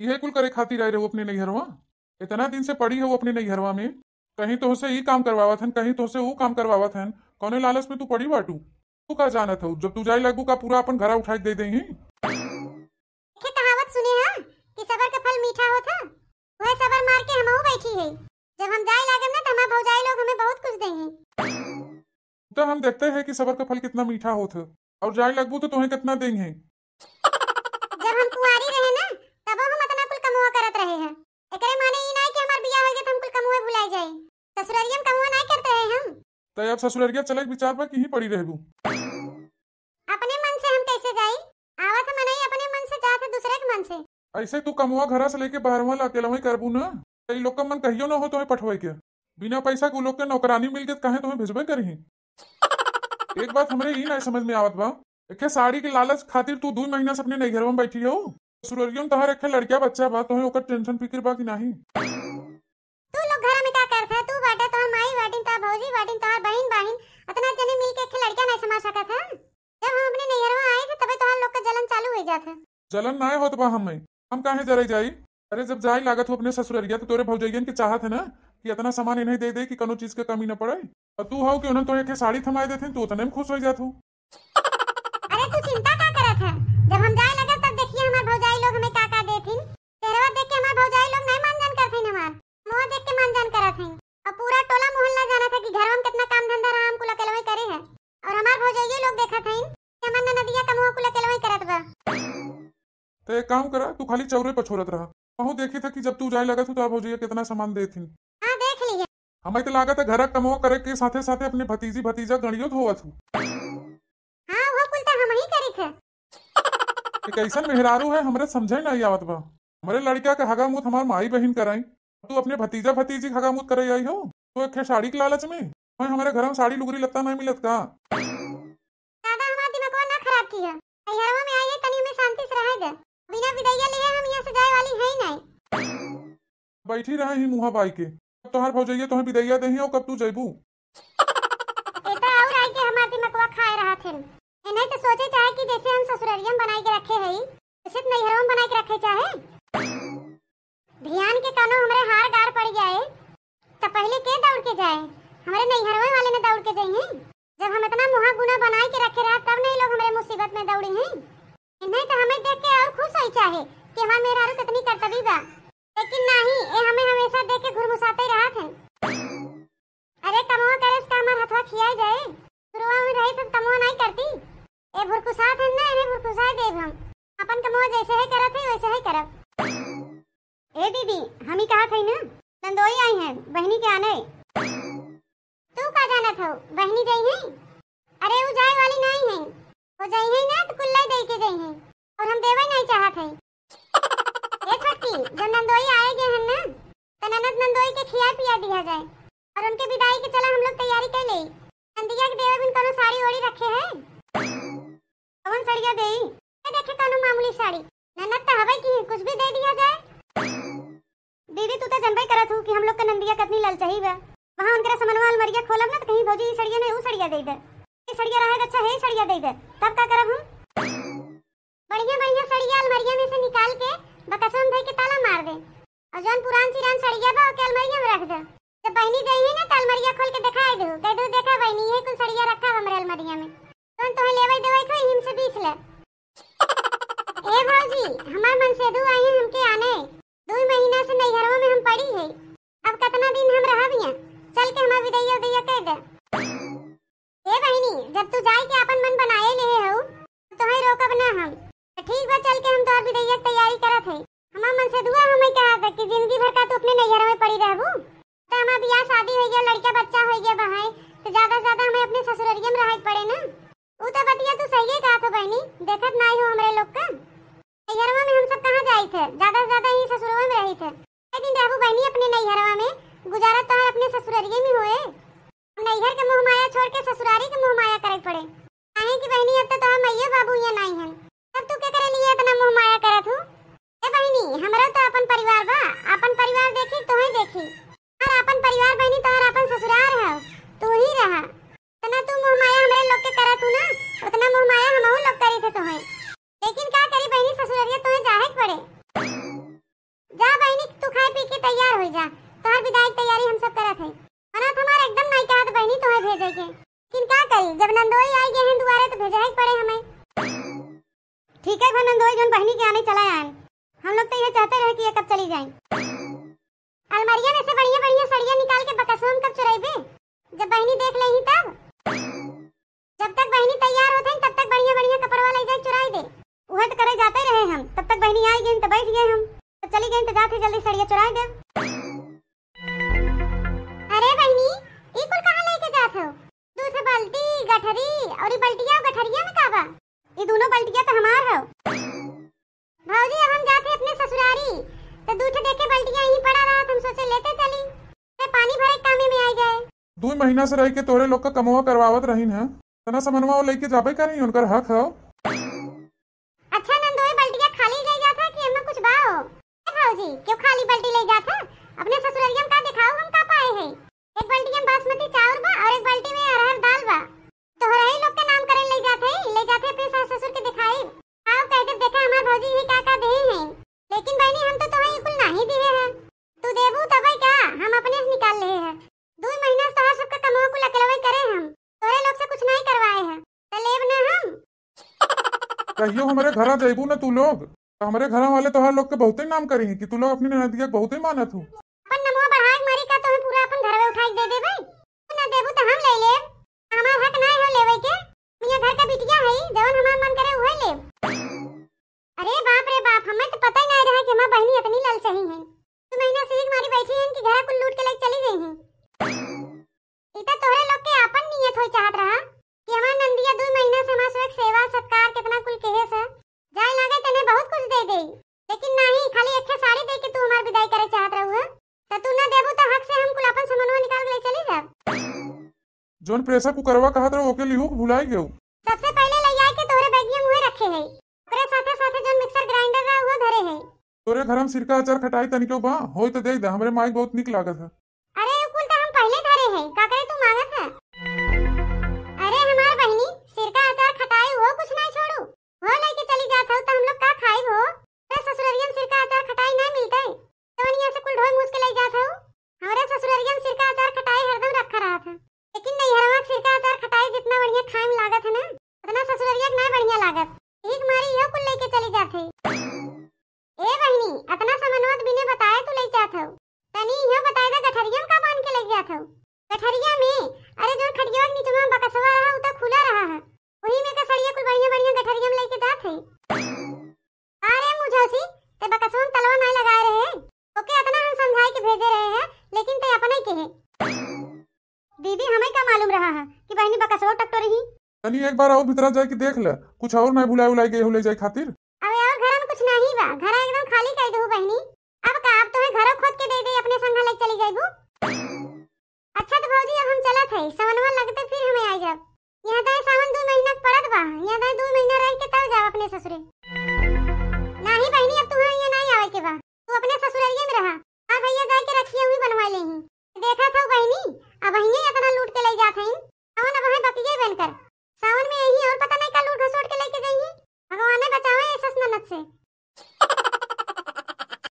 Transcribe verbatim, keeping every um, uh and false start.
इहे कुल करे खातिर आए रहू अपने नैहरवा? इतना दिन से पड़ी हो अपने नैहरवा में, कहीं तोहसे ई काम करवावत हन, कहीं तोहसे ऊ काम करवावत हन, कौने लालच में तू पड़ी बाटू? तू का जानत हऊ, जब तू जाए लगबू का पूरा अपन घरा उठा के दे देही? एखे कहावत सुने ह कि सबर का फल मीठा होत ह, वह सबर मार के हमहू बैठी है। जब हम जाए लागब ना, तो हमार भौजाई लोग हमें बहुत कुछ देही। तो हम देखते हैं कि सबर का फल कितना मीठा होत है, और जाए लगबू तो तोहें कितना देंगे। जब हम कुंवारी रहे ना, तब हम इतना कुल कमुआ करत रहे हैं। एकरे माने ई नाई कि हमार बियाह हो गया तो हम कुल कमुए भुलाई जाए। ससुररिया में कमुआ नाई करते रहे हम। तो अब ससुररिया चले के विचार बा कि यहीं पड़ी रहबू? अपने मन से हम कैसे जाई? आवत है मनई अपने मन से, जात है दूसरे के मन से। ऐसे तू कमुआ घरा से लेके बाहरवा ला अकेलवा ही करबू ना, तो ई लोग का मन कहियो ना हो तोहे पठवे के। बिना पैसा के उ लोग के नौकरानी मिल के काहे तोहे भेजबे करही? एक बात हमरे ई ना समझ में आवत बा, एके साड़ी के लालच खातिर तू दू महीना से अपने नैहरवा में बैठी हो। ससुररियो में तोहार एके लड़किया बच्चा बा, तोहे ओकर टेंशन फिकिर बा कि नाही? तू लोग घर में का करत है? तू बाटे, तोहार माई बाटिन, तोहार भौजी बाटिन, तोहार बहिन बाहिन, अतना जने मिल के एके लड़किया नहीं संभाल सकत है? जब हम अपने नैहरवा आए थे, तबे तोहार लोग का जलन चालू हो जात है। जलन नाय होत बा हमें, हम काहे जरे जाई? अरे, जब जाए लागत हो अपने ससुररिया, तो तोरे भौजैयन के चाहत है ना कि इतना सामान इन्हें दे दे कि कोनो चीज के कमी न पड़े। और तू हो कि उन्हें तो एक साड़ी थमाए देते, तू उतने में खुश हो जात हो। अरे, तू चिंता का करत है? जब हम जाए लगे, तब देखिए हमार भौजाई लोग हमें का का देथिन। चेहरवा देख के हमार भौजाई लोग नहीं मान जान करथिन हमार, मुँह देख के मान जान करत हैं। और पूरा टोला मोहल्ला जानत है कि घरवा में कितना काम धंधा रहा, हम कुल अकेलवे करे है। और हमार भौजाइये लोग देखत हईन कि हमार ननदिया कमवा कुल अकेलवे करत बा। तो एक काम करा, तू खाली चौरे पछोरत रहा। कहूँ देखी था कि जब तू जाए लगत हो, तो भौजैया कितना सामान देथिन। हाँ, देख लिया। हमें तो लागत है, घर कमवा करे के साथे साथे अपने भतीजी भतीजा गणियो धोवत हो। हाँ, वो कुल तो हम ही करी थे। एक ऐसन मेहरारू है, हमरे समझे नहीं आवत बा। हमरे लड़का के हगा मूत हमार माई बहिन कराई, तू अपने भतीजा भतीजी के हगा मूत करे आई हो? तो एक साड़ी के लालच में? ओए, हमरे घर में साड़ी लुगरी लत्ता नहीं मिलत का? दादा, हमार दिमागवा ना खराब किया। नैहरवा में आई है, तनी हमें शांति से रहे दे। बिना विदैया लिए हम यहाँ से जाए वाली है ही नहीं। बैठी रहे ही मुँहा बाई के। अब तोहार भौजैया तोहे विदैया देही और कब तू जैबू? ये तो और आई के हमार दिमागवा खाए रहा थे। इन्हें तो सोचे चाहे कि जैसे हम ससुररिया में बनाई के रखे हई, उसे तो नैहरवा में बनाई के रखे चाहे। भियान के कौनो हमरे हार गार पड़ जाए, तो पहले के दौड़ के जाए? हमरे नैहरवे वाले ने दौड़ के जाइए। जब हम इतना मुहा गुना बनाई के रखे रहा, तब नहीं लोग हमरे मुसीबत में दौड़ी हैं। इन्हें तो हमें देख के और खुश होई चाहे कि हमार मेहरारू कितनी कर्तव्य बा, लेकिन नहीं, ये हमें हमेशा देख के घुरमुसाते रहत हैं। अरे, कमवा करे से का हमार हथवा खियाए जाए? शुरुआ में रही तो कमवा नहीं करती। ए भुरकुसात है ना, इन्हें भुरकुसाए देब हम। अपन कमवा जैसे है करत है, वैसे है करब। ए दीदी, हम ही कहा थे ना, नंदोई आई हैं, बहनी के आने। तू का जानत हो, बहनी जाई हैं? अरे, उ जाए वाली नहीं है, वो जाई हैं ना तो कुल्ला दे के जाई हैं, और हम देवे नहीं चाहत है। ए छोटकी, जब नंदोई आए गए हैं ना, तो ननद नंदोई के खिया पिया दिया जाए, और उनके विदाई के चला हम लोग तैयारी कर ले। नंदिया के देवे बिन कोनो साड़ी ओड़ी रखे है? कौन सड़िया देई? ये देखे कौनो मामूली साड़ी, ननद तो हवे की कुछ भी दे दिया जाए। दीदी, तू तो जनबे करत हूँ कि हम लोग के नंदिया कितनी ललचाई बा। वहाँ उनकरा समनवा अलमरिया खोलब ना तो कहीं भौजी ई सड़िया नहीं ऊ सड़िया दे दे, ई सड़िया रहे अच्छा है, ई सड़िया दे दे, तब का करब हम? बढ़िया बढ़िया सड़िया अलमरिया में से निकाल के बकसवा में धई के ताला मार दे, और जौन पुरान चिरान सड़िया बा ओके अलमरिया में रख दे। जब बहनी जाई है ना तो अलमरिया खोल के दिखाई दू, कह दू, "देखा बहनी, ये कुल सड़िया रखा बा हमरे अलमरिया में, जौन तुम्हें लेवे देवे को इनसे बीच ले।" ए भौजी, हमार मनसेधु आई है हमके आने, दो महीना से नैहरवा में हम पड़ी है, अब कितना दिन हम रहब यहाँ, चल के हमार विदैया उदैया कह दे। ए बहिनी, जब तू जाए के आपन मन बनाए लेहे हऊ, तो तोहे रोकब ना हम। तो ठीक बा, चल के हम तोहर विदैया के तैयारी करत है। हमार मनसेधुआ हमें कहा था कि जिंदगी भर का तू अपने नैहर में पड़ी रहबू, तो हमार बियाह शादी हो गया, लड़का बच्चा हो गया बहाए, तो ज्यादा से ज्यादा हमें अपने ससुररिया में रहे के पड़े ना। उ तो बतिया तू सही कहा था बहनी, देखत नाई हो हमरे लोग का। नैहरवा में हम सब कहाँ जाई थे, ज्यादा से ज्यादा ही ससुरवा में रही थे। कई दिन रहबू बहनी अपने नैहरवा में, गुजारा तोहर अपने ससुररिये में होए। अब नैहर के मोह माया छोड़ के ससुरारी के मोह माया करे के पड़े। काहे कि बहनी अब तो तोहर माइयो बाबू यहाँ नाई हन, तब तू के करे लिए इतना मोह माया करत हूँ? ए बहनी, हमरा तो अपन परिवार बा, अपन परिवार देखी, तोहे देखी। हमार अपन परिवार बहनी तोहर अपन ससुरार है, तू ही रहा। इतना तू मोह माया हमरे लोग के करत हूँ ना, उतना मोह माया हमहू लोग करी थे तोहे। लेकिन का करी बहनी, ससुररिया तोहे जाहे के पड़े। जा, तोहार विदाई के तैयारी हम सब करत है। मना तो हमार एकदम नाहीं कहत बहिनी तोहे भेजे के, लेकिन का करी, जब नंदोई आई गए हैं दुआरे तो भेजे ही पड़े हमें। ठीक है, घर नंदोई जौन बहिनी के आने चला आए, हम लोग तो यह चाहते रहे कि ये कब चली जाए। अलमारिया में से बढ़िया बढ़िया सड़िया निकाल के बकसवा में कब चुराइबे? जब बहिनी देख लेही तब। जब तक बहिनी तैयार होत हईन, तब तक बढ़िया बढ़िया कपड़वा ले जाए चुराई दे। उहे तो करे जाते रहे हम, तब तक बहिनी आई गईन तो बैठ गए हम, तो चली गईन तो जाते जल्दी सड़िया चुराई दे। अरे बहिनी, ई कुल कहाँ लेके जात हो? दू ठे बाल्टी, गठरी, और ई बल्टिया और गठरिया में का बा? ई दोनों बल्टिया तो हमार हो। भौजी, अब हम जात है अपने ससुरारी, तो दू ठे देखे बल्टिया यहीं पड़ा रहा, हम सोचे लेते चली, ते पानी भरे के कामे में आई जाए। दुई महीना से रह के तोरे लोग का कमवा करवावत रहीन है, तना समनवा वो लेके जाबे करी, उनकर हक है। अच्छा नंदोई, बल्टिया खाली ले जात है कि एमा कुछ बा हो? ए भौजी, क्यों खाली बल्टी ले जात है? अपने ससुररिया में का दिखाओ, हम का पाए हैं? एक बाल्टी में बासमती चाउर बा और एक बाल्टी में अरहर दाल बा। तोहरा ही लोग के नाम करे ले जात है, ले जात है अपने सास ससुर के दिखाई। आओ कह दे, देखा हमार भौजी ही का का देहे हैं। लेकिन बहनी, हम तो तोहे ई कुल नाही दिहे हैं। तू देबू तबे का, हम अपने से निकाल लेहे हैं। दुई महीना से तोहार सबके कमवा कुल अकेलवे करे हम। तोहरे लोग से कुछ नाही करवाए हैं। त लेब ना हम। कहियो हमरे घरा जइबू ना तू लोग, त हमरे घरा वाले तोहार लोग के बहुते नाम करी कि तू लोग अपनी ननदिया के बहुते मानत हो। अपन नमवा बढ़ाए के मारी का तोहे पूरा अपन घरवे उठाए के दे देबे? तू ना देबू त हम ले लेब। हमार हक नाही हो लेवे के। मियाँ घर का बिटिया है, जवन हमार मन करे उहे लेब। अरे बाप रे बाप, हमें तो पता ही नाही रहा कि हमार बहनी इतनी ललचही है। दू महीना से एक मारी बैठी हैं कि घरा कुल लूट के लेके चली गई हैं। ई त तोहरे लोग के आपन नियत होई चाहत रहा कि हमार नंदिया दुई महीना से हमार सब सेवा सत्कार कितना कुल केहे से जाए लागे, तने बहुत कुछ दे देई, लेकिन नाही, खाली एक ठे साड़ी दे के तू हमार विदाई करे चाहत रहू है, त तू ना देबू त हक से हम कुल आपन सामानवा निकाल के ले चली जाब। जौन प्रेशर कुकरवा कहत रहो ओके लिहू के भुलाई गयो। सबसे पहले ले आए के तोहरे बैगिया मुहे रखे है, ओकरे साथे साथे जौन मिक्सर ग्राइंडर रहा वो धरे है। तोरे घर में सिरका अचार खटाई तनिको बा, होई त दे दे, हमरे माई के बहुत निक लागत है। अरे, उ कुल त हम पहिले धरे हैं, का करे तू मांगत है? अरे हमार बहिनी, सिरका अचार खटाई उहो कुछ नाही छोड़ू। हो लेके चली जात हो त हम लोग का खाइब हो? अरे ससुररिया में सिरका अचार खटाई नाही मिलते। जवन यहाँ से कुल ढोई मूस के ले जात हो। हमरे ससुररिया में सिरका अचार खटाई हरदम रखा रहत है। लेकिन नैहरवा के सिरका अचार खटाई जितना बढ़िया खाए में लागत है ना, उतना ससुररिया के नाही बढ़िया लागत। यही के मारी इहो कुल लेके चली जात है। ए बहिनी, अतना सामानवा त बिने बताए तू ले जात हऊ। तनी इहो बताए दा, गठरिया में का बांध के ले जात हऊ? गठरिया में, अरे जौन खटिया के नीचवा में बकसवा रहा, उ त खुला रहा है। वही में का सड़िया कुल बढ़िया बढ़िया गठरिया में लेके जात है। अरे मुझौसी, ते बकसवा में तलवा नाही लगाए रहे। ओके अतना हम समझाए के भेजे रहे हैं, लेकिन ते अपने के है। दीदी, हमें का मालूम रहा है कि बहिनी बकसवा टकटोरी ही? तनी एक बार और भीतरा जाए के देख ले, कुछ और नाही भुलाए उलाए गए हो ले जाए खातिर। अबे और घर में कुछ नाही बा, घर एकदम खाली कर दहू बहिनी। अब का, अब तुम्हें घरों खोद के दे दे, अपने संग ले चली जाइबू। अच्छा तो भौजी, अब हम चलत है, सवनवा लगते फिर हमें आ जाब। यहाँ तो सावन दू महीना के पड़त बा, यहाँ तो दू महीना रह के तब जाब अपने ससुरे। नाही बहिनी, अब तुम्हें यहाँ नाही आवे के बा, तू अपने ससुररिये में रहा। हाँ भैया, जाए के रखिया हुई बनवा ले ही।